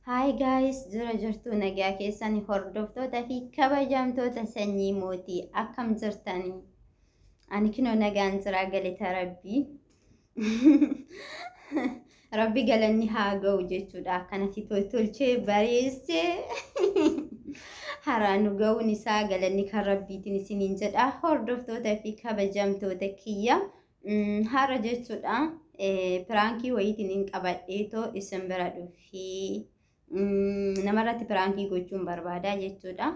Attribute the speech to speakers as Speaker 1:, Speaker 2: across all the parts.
Speaker 1: Hi guys, jira jirtu nagaa keessan hordoftoota fi kabajamtoota sanyii mootii akkam jirtanii? Ani kinoo nagaan jira galata Rabbii. Rabbi galanni haa ga'u jechuudha. Akkanatti tolchee bareessee haraa nu ga'uun isaa galanni kan Rabbiitiin isiniin jedha. Hordoftoota fi kabajamtoota kiyya har'a jechuudha. Piraankii wayiitiin hin qabadheetoo isin bira dhufee namarratti piraankii gochuun barbaada jechuudha.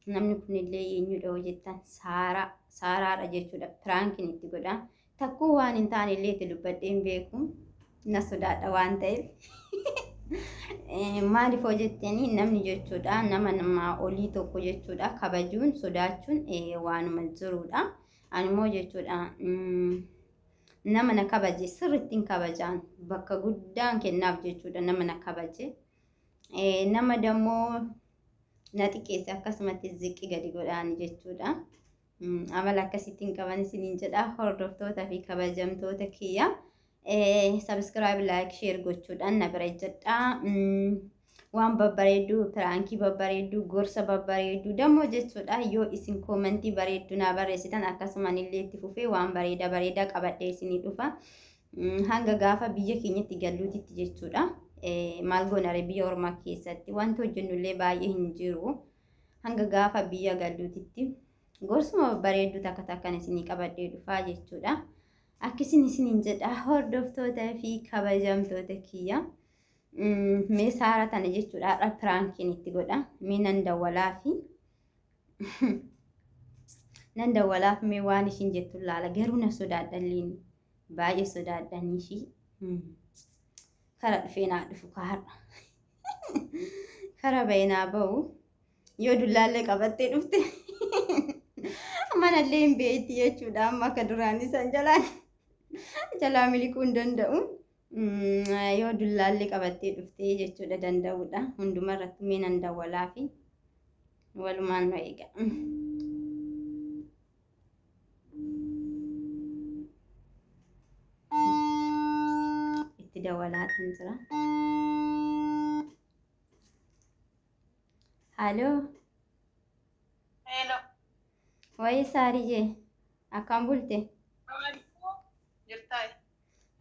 Speaker 1: Namni kunillee eenyudha hoo jettan Saaraa Saaraadha jechuudha. Piraankiin itti godha. Takkuu waan hin taane illee itti dubbadhee hin beeku. Na sodaadha waan ta'eef. Maaliif hoo jettanii namni jechuudha nama namaa olii tokko jechuudha kabajuun sodaachuun waanuma jirudha. Ani immoo jechuudha nama na kabaje sirriitti hin kabajaan bakka guddaan kennaaf jechuudha nama na kabaje. Nama dammoo na xiqqeesse akkasumatti ziqqi gadi godhaan jechuudha. Amala akkasitti hin qaban isiniin jedha hordoftoota fi kabajamtoota kiyya. Subscribe, like, share gochuudhaan na bira jedha. Waan babbareedduu, piraankii babbareedduu, gorsa babbareedduu dammoo jechuudha. Yoo isin koomentii bareedduu naa barreessitan akkasumaan illee itti fufee waan bareedaa bareedaa qabadhee isinii dhufa. Hanga gaafa biyya keenyatti galluutitti jechuudha. Maal goonare biyya ormaa keessatti wanti hojjennullee baay'ee hin jiru. Hanga gaafa biyya galluutitti gorsuma babbareedduu takka takkan isinii qabadhee dhufaa jechuudha. Akkisin isiniin jedha hordoftoota fi kabajamtoota kiyya. Mee Saara tana jechuudha har'a piraankiin itti godha. Mee nan dawwalaafi. Nan dawwalaaf mee waan ishiin jettu laala. Garuu na sodaadhalleen baay'ee sodaadhanii ishii. Kara dhufee naa dhufu ka har'a. Kara bahee naa bahu. Yoo dullaallee qabattee dhufte manallee hin beekti jechuudha. Amma akka duraanii san jalaan jalaa miliquu hin danda'u. Yoo dullaallee qabattee dhuftee jechuudha danda'uudha. Hunduma irratti mee nan dawwalaa fi walumaan nu eega. Itti dawwalaa kan jira. Haaloo.
Speaker 2: Hello.
Speaker 1: Wayii Saariyyee akkam bulte?
Speaker 2: Jirtaa?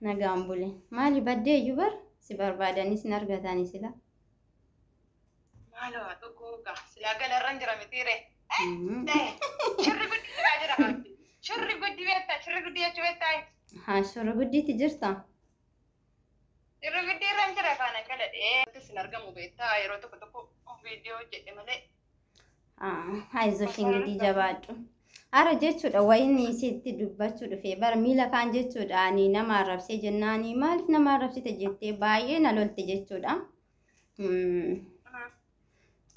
Speaker 1: Nagaan bule. Maali baddee iyyuu bar si barbaadanis hin argatani sila.
Speaker 2: Maaloo haa tokko gaa silaa galarran jira mitiire. Shirri guddi jiraa jira. Shirri guddi beektaa? Shirri guddi jechuu beektaa?
Speaker 1: Haa shirri guddiitti jirta?
Speaker 2: Shirri guddi irra jira kaana galadhee. Sin argamu beektaa yeroo tokko tokko viidiyoo hojjedhe malee.
Speaker 1: Hayzosh ingidii jabaadhu. Ara jechuudha wayinni sitti dubbachuu dhufee bara miila kaan jechuudha ani nama arrabsee jennaani maaliif nama arrabsite jettee baay'ee na lolte jechuudha.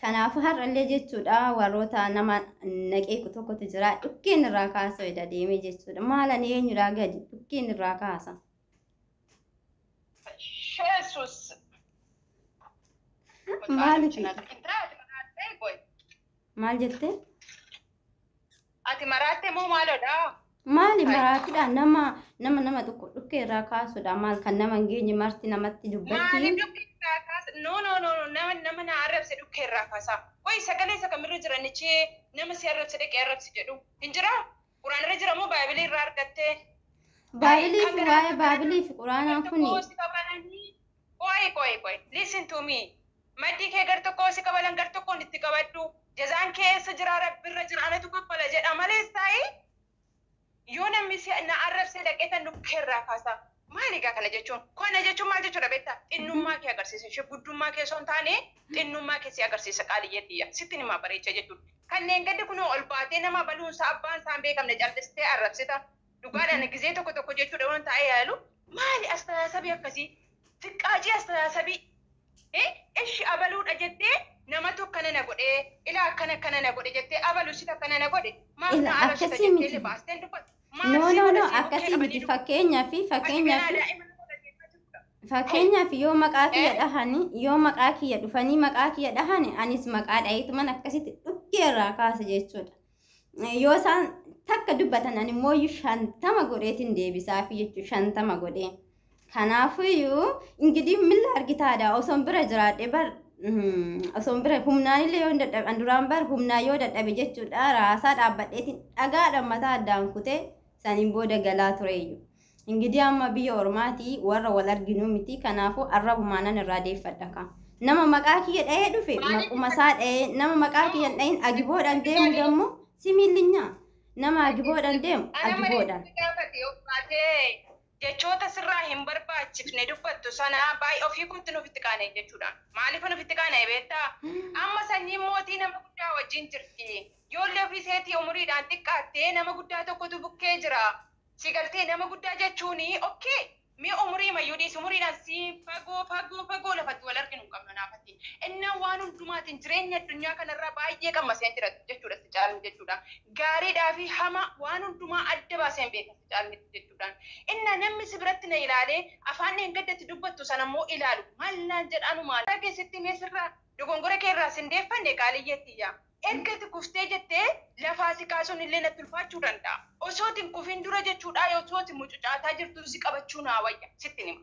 Speaker 1: Kanaafuu har'allee jechuudha warroota nama naqeequ tokkotu jira dhukkeen irraa kaasa jedha deemee jechuudha. Maal ani eenyudhaa gadi dhukkeen irraa kaasa.
Speaker 2: Sheesus.
Speaker 1: Maaliif? Maal jettee?
Speaker 2: Ati maraatte moo maalodha?
Speaker 1: Maali maraatudha nama tokko dhukkee irraa kaasudha maal kan nama hin geenye marti namatti dubbatti.
Speaker 2: Maaliif dhukkee irraa kaasa? No no no nama na arrabse dhukkee irraa kaasa. Qoy sagalee isa kamirra jira nichi nama si arrabse dhaqee arrabsi jedhu hin jiraa? Quraan irra jira moo baaybilii irraa argattee?
Speaker 1: Baaybilii fi waa'ee baaybilii fi quraanaa kuni.
Speaker 2: Qoy qoy qoy listen to me. Maddii kee gar tokko si kabalan gar tokkoon itti qabadhu. Jazaan kee eessa jira Rabbirra jira anatu kaffala jedha malees taa'ee yoo namni si na arrabsee dhaqee tan dhukkee irraa kaasa. Maali egaa kana jechuun? Kana jechuun maal jechuudha beektaa? Xinnummaa kee agarsiisa. Ishee guddummaa kee osoo hin taane xinnummaa kee si agarsiisa qaaliyyee tiyya. Sitti himaa bareecha jechuudha. Kanneen gadi kunoo ol baatee nama baluunsaa abbaan isaa hin beekamne callistee arrabsita. Dhugaadhaan gizee tokko tokko jechuudha waan taa'ee yaalu maali astaasabii akkasii? Xiqqaacii astaasabii. Ishi abaluudha jettee namatu akkana na godhe ila akkana akkana na godhe jettee abalu sit akkana na godhe maaf
Speaker 1: Ila
Speaker 2: na arrabsita
Speaker 1: akkasii
Speaker 2: jettee
Speaker 1: miti.
Speaker 2: illee baastee hin dubbatu. Maal
Speaker 1: No
Speaker 2: si
Speaker 1: no
Speaker 2: godha
Speaker 1: no
Speaker 2: si bukkee
Speaker 1: akkasii
Speaker 2: qabanii
Speaker 1: miti
Speaker 2: dubbatu.
Speaker 1: fakkeenyaaf
Speaker 2: Ati
Speaker 1: fakkeenyaaf
Speaker 2: ganaa daa'ima nama dhageeffaa jirtudha.
Speaker 1: fakkeenyaaf yoo maqaa kiyya
Speaker 2: Eh?
Speaker 1: dhahani yoo maqaa kiyya dhufanii maqaa kiyya dhahani anis maqaa dhaheetuman akkasitti dhukkee irraa kaasa jechuudha. Yoo isaan takka dubbatan ani immoo 50 godheetiin deebisaafi jechuudha 50 godhee. Kanaafuyyuu ingidii milla argitaadha osoon bira jiraadhe bar Osoo bira humnaanillee yoo hin dadhabe, an duraan bar humnaa yoo dadhabe jechuudha, raasaa dhaabbadheetiin dhagaadhaan mataa addaan kutee saniin booda galaa tureeyyu. Ingidii amma biyya ormaatii warra wal arginuu miti, kanaafuu arrabumaanan irraa deeffadha ka. Nama maqaa kiyya dhahee dhufe maquma isaa dhahee, nama maqaa kiyya hin dhahin agiboodhaan deemu dammoo simiillinyaa. Nama agiboodhaan deemu agiboodhaan.
Speaker 2: Jechoota sirraa hin barbaachifne dubbattu sana baay'ee ofii kootti nuuf itti qaana'e jechuudha. Maaliif nuuf itti qaana'e beektaa? Amma sanyiin mootii nama guddaa wajjin jirti. Ijoollee ofii isheetii umuriidhaan xiqqaattee nama guddaa tokkotu bukkee jira. Si galtee nama guddaa jechuuni okay. Mee umurii mayyuu dhiisi, umuriidhaan si fagoo fagoo fagoo lafatti wal arginu hin qabnu naafatti. Inni waan hundumaatiin jireenya addunyaa kanarraa baay'ee qammaseen jira jechuudha si caalni jechuudha. Gaariidhaa fi hama waan hundumaa adda baaseen beeka si caalni jechuudha. Inna namni si biratti na ilaalee afaan dheengaddatti dubbattu sana immoo ilaalu maallaan jedhanu maal. Keessatti mee sirraa dogongora kee irraa sin deeffanne qaaliyyeettiyya. Erga itti kuftee jettee lafaa si kaasuun illee natti ulfaachuu danda'a. Osoo itti kufin dura jechuudha, osoo itti mucucaataa jirtu si qabachuu naa wayya sitti hima.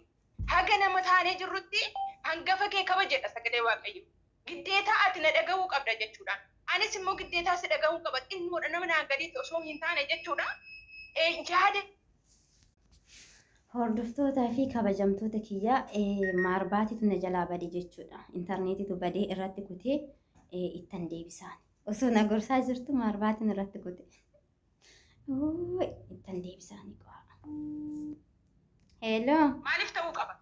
Speaker 2: Haga nama taanee jirrutti hangafa kee kabajedha sagalee Waaqayyo. Giddeetaa ati na dhagahuu qabda jechuudha. Anis immoo giddeetaa si dhagahuu qaba, xinnoodha nama naan gadiitti osoo hin taane jechuudha. Yaada
Speaker 1: Hordoftootaa fi kabajamtoota kiyyaa, maarbaatitu na jalaa bade jechuudha. Intarneetitu badee irratti kutee ittan deebisaan. Osoo na gorsaa jirtu maarbaatiin irratti kute. Ittan deebisaanii qo'a. Hello.
Speaker 2: Maaliif ta'uu qaba?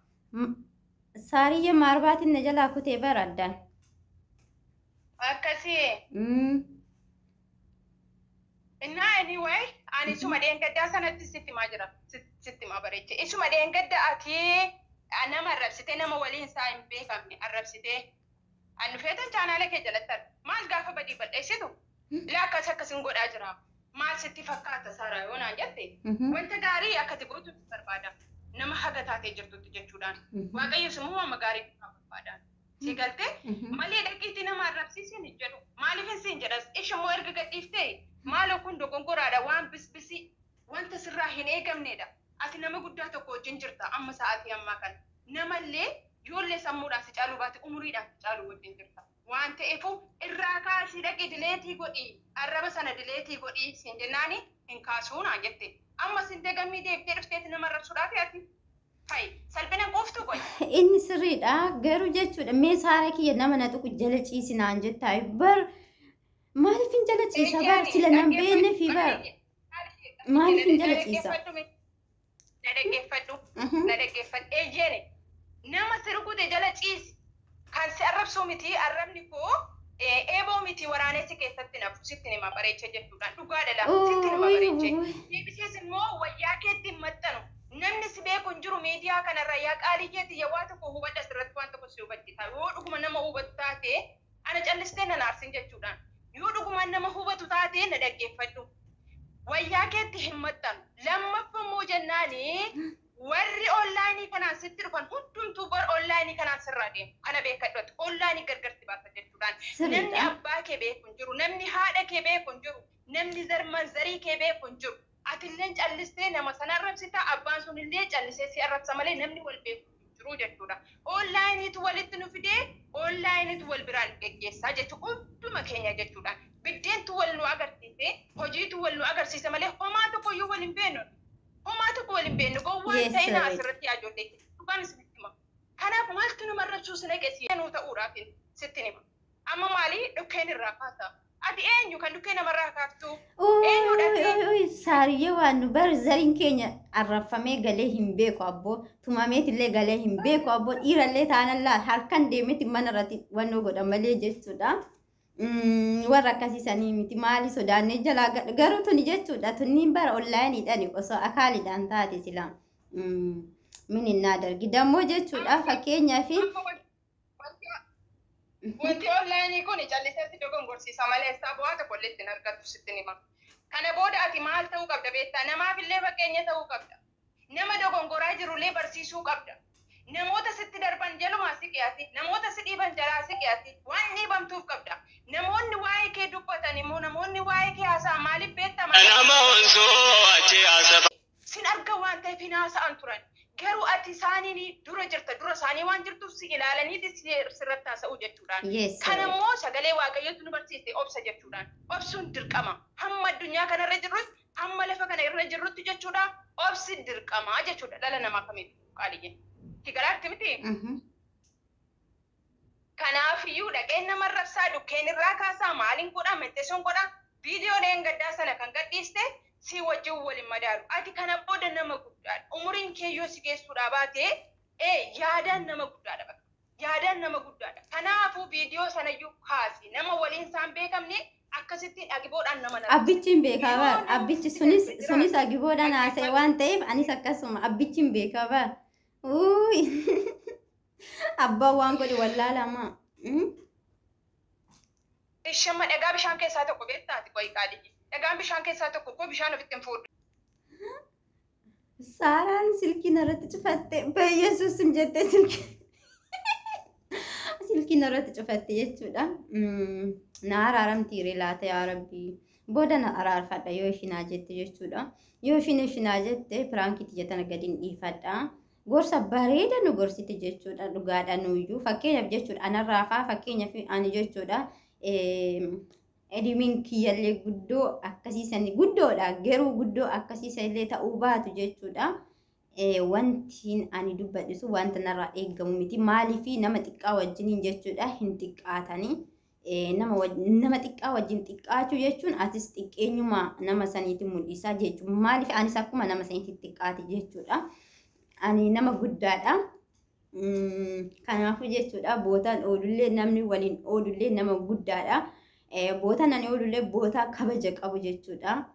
Speaker 1: Saariyya, maarbaatiin na jalaa kutee bara addaan.
Speaker 2: Akkasii. Innaa anyway, ani isuma dheengaddaa sanatti sitti himaa jira. Sitti himaa bareeche. Isuma dheengadda ati nama arrabsitee, nama waliin isaa hin beekamne arrabsitee. Ani dhufeetan chaanaala kee jalatti arga. Maal gaafa badii bal'eessitu? Laa akkas akkasin godhaa jira. Maal sitti fakkaata Saaraa yoo naan jette? Wanta gaarii akkati gootu barbaada. Nama haga taatee jirtutti jechuudhaan. Waaqayyos immoo waan gaarii barbaada. Si galtee malee dhaqiitii nama arrabsiisin hin jedhu. Maaliif siin jedhas? Ishi immoo erga gadhiiftee maaloo kun dogongoraadha, waan bisbisii wanta sirraa hin eegamnedha. Ati nama guddaa tokko wajjin jirta amma sa'aatii ammaa kana. Namallee ijoollee sammuudhaan si caaluu baate umuriidhaan si caaluu wajjin jirta. Waan ta'eef irraa kaasii dhaqii delete godhii, arraba sana delete godhii siin jennaani hin kaasuu naan jette. Amma siin degammii deebitee dhufteeti nama arrabsuudhaaf ati. Hayi, salphina quuftu qoy.
Speaker 1: Inni sirriidha garuu jechuudha, mee saara kiyya, nama na tuqu jala ciisinaan jettaa bar, maaliif hin jala ciisa bar, sila nan beekne fi bar maaliif hin jala ciisa?
Speaker 2: Na dhaggeeffadhu. Na dhaggeeffadhu. Eeyyene. Nama si rukute jala ciisi. Kan si arrabsuu miti, arrabni koo eeboo miti, waraanessi keessatti nafu sitti nima bareeche jechuudha. Dhugaadha lafa sitti nima bareeche. Deebisees immoo wayyaa keetti hin maxxanu. Namni si beeku hin jiru miidiyaa kanarra, yaa qaalii keetti, yaa waa tokko hubadha, asirratti waan tokko si hubachiisa. Yoo dhuguma nama hubatu taate ana callistee na aarsin jechuudha. Yoo dhuguma nama hubatu taate na dhaggeeffadhu. Wayyaa keetti hin maxxanu. Lammaffaa immoo jennaani warri online kanaan sitti dhufan hundumtuu bar online kanaan sirraa deemu. Kana beekadhu, online gargarti baasa jechuudhaan. Namni abbaa kee beeku hin jiru. Namni haadha kee beeku hin jiru. Namni zarman zarii kee beeku hin jiru. Atillee callistee nama sana arrabsita, abbaan sun illee callisee si arrabsa malee namni wal beeku hin jiru jechuudha. Onlineiitu walitti nu fidee, onlineiitu wal biraan geggeessaa jechuudha hunduma keenya jechuudha. Biddeentu wal nu agarsiise, hojiitu wal nu agarsiise malee homaa tokko iyyuu wal hin beeknu. Homaa tokko wal hin beeknu. Gowwaan ta'ina asirratti ijoollee dhugaan isinitti hima. Kanaaf maaltu nama arrabsuu si naqe nuu ta'uudhaaf sitti hima. Amma maali dhukkeen irraa kaasa? Ati eenyu kan dhukkee namarraa kaaftu?
Speaker 1: Saariyyee, waan nu bar zariin keenya arrabfamee galee hin beeku abboo, tumameetillee galee hin beeku abboo, dhiirallee taanallaa harkan deemeti mana irratti wannoo godha malee jechuudha. Warra akkasiisanii miti, maali sodaannee jalaa garuu tuni jechuudha, tunniin bara onlineiidhaan osoo akaaliidhaan taate sila min innaa dargi dammoo jechuudha fakkeenyaa fi.
Speaker 2: Wanti online kun callisee si dogongorsiisa malee isaa bu'aa tokko illee ittiin argattu sitti hima. Kana booda ati maal ta'uu qabda beektaa? Namaaf illee fakkeenya ta'uu qabda. Nama dogongoraa jirullee barsiisuu qabda. Namoota sitti darban jalumaa si qiyaati. Namoota si dhiiban jalaa si qiyaati. Waan dhiibamtuuf qabda. Namoonni waa'ee kee dubbatan immoo, namoonni waa'ee kee haasa'an maaliif beektaa?
Speaker 3: Nama onsoo achi haasaba.
Speaker 2: Sin arga waan ta'eef hin haasa'an turan. Garuu ati isaaniin dura jirta, dura isaanii waan jirtuuf si ilaalaniiti sirratti haasa'u jechuudhaan. Kan immoo sagalee Waaqayyootu nu barsiiste obsa jechuudhaan. Obsuun dirqama. Hamma addunyaa kanarra jirrutti, hamma lafa kana irra jirrutti jechuudha. Obsi dirqama jechuudha dhala namaa kamiif qaaliyyee. Si galaatti miti? Kanaafiyyuu dhaqeen nama rabsaa, dhukkeen irraa kaasaa, maaliin godhaa, metteessoon godhaa, viidiyooleen gaddaa sana kan gadhiiste si wajjin waliin madaalu. Ati kana booda nama guddaadha. Umuriin kee yoo si geessuudhaa baate yaadaan nama guddaadha bakka. Yaadaan nama guddaadha. Kanaafuu viidiyoo sanayyuu kaasi. Nama waliin isaan beekamne akkasitti dhagiboodhaan nama nama.
Speaker 1: Abbichi hin beekaa bar. Abbichi sunis agiboodhaan haasa'e waan ta'eef anis akkasuma abbichi hin beekaa bar. Uuyi. Abbaan waan godhe wallaalamaa.
Speaker 2: Shamma dhagaa bishaan keessaa tokko beektaati qo'i qaalii. Dhagaan bishaan keessaa tokko koo bishaan ofitti hin fuudhu.
Speaker 1: Saaraan silkii narratti cufatte, Beyesuus hin jettee silkii narratti cufatte jechuudha. Na araaramtiire laata yaa Rabbii. Booda na araarfadha yoo ishinaa jette jechuudha. Yoo ishiin ishinaa jette prankiitti jetana gadi hin dhiifadha. Gorsa bareeda nu gorsite jechuudha, dhugaadha nuyyuu. Fakkeenyaaf jechuudha, anarraa faa fakkeenyaaf ani jechuudha. Edimiin kiyyallee guddoo akkasiisan guddoodha, garuu guddoo akkasiisanillee ta'uu baatu jechuudha. Wanti ani dubbadhu sun wanta narraa eeggamu miti. Maaliif nama xiqqaa wajjiniin jechuudha hin xiqqaatanii. Nama xiqqaa wajjin xiqqaachuu jechuun atis xiqqeenyuma nama saniitti mul'isaa jechuudha. Maaliif anis akkuma nama saniitti xiqqaate jechuudha. Ani nama guddaadha. Kanaafuu jechuudha, bootaan oolullee namni waliin oolullee nama guddaadha. Bootaan ani oolullee bootaa kabaja qabu jechuudha.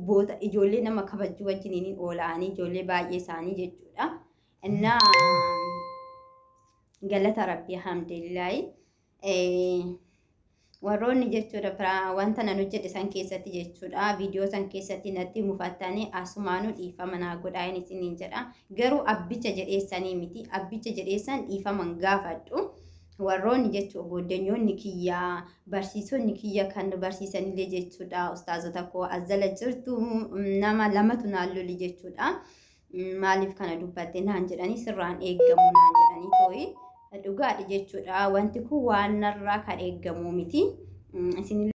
Speaker 1: Boota ijoollee nama kabajuu wajjiniin oolanii ijoollee baay'ee isaanii jechuudha. Innaa galata Rabbii, alhamdulillaahi. Warroonni jechuudha wanta nan hojjedhe san keessatti jechuudha, viidiyoo san keessatti natti mufattanii asumaanuu dhiifama naa godhaa isiniin jedha. Garuu abbicha jedheessanii miti, abbicha jedheessan dhiifama hin gaafadhu. Warroonni jechuudha goddanyoonni kiyyaa, barsiisonni kiyya kan barsiisanillee jechuudha, ustaazota koo as jala jirtu, nama lamatu naan loli jechuudha. Maaliif kana dubbatte naan jedhanii, sirraan eeggamu naan jedhanii tooyi. Dhugaadha jechuudha. Wanti kun waan narraa kan eeggamu miti. Isin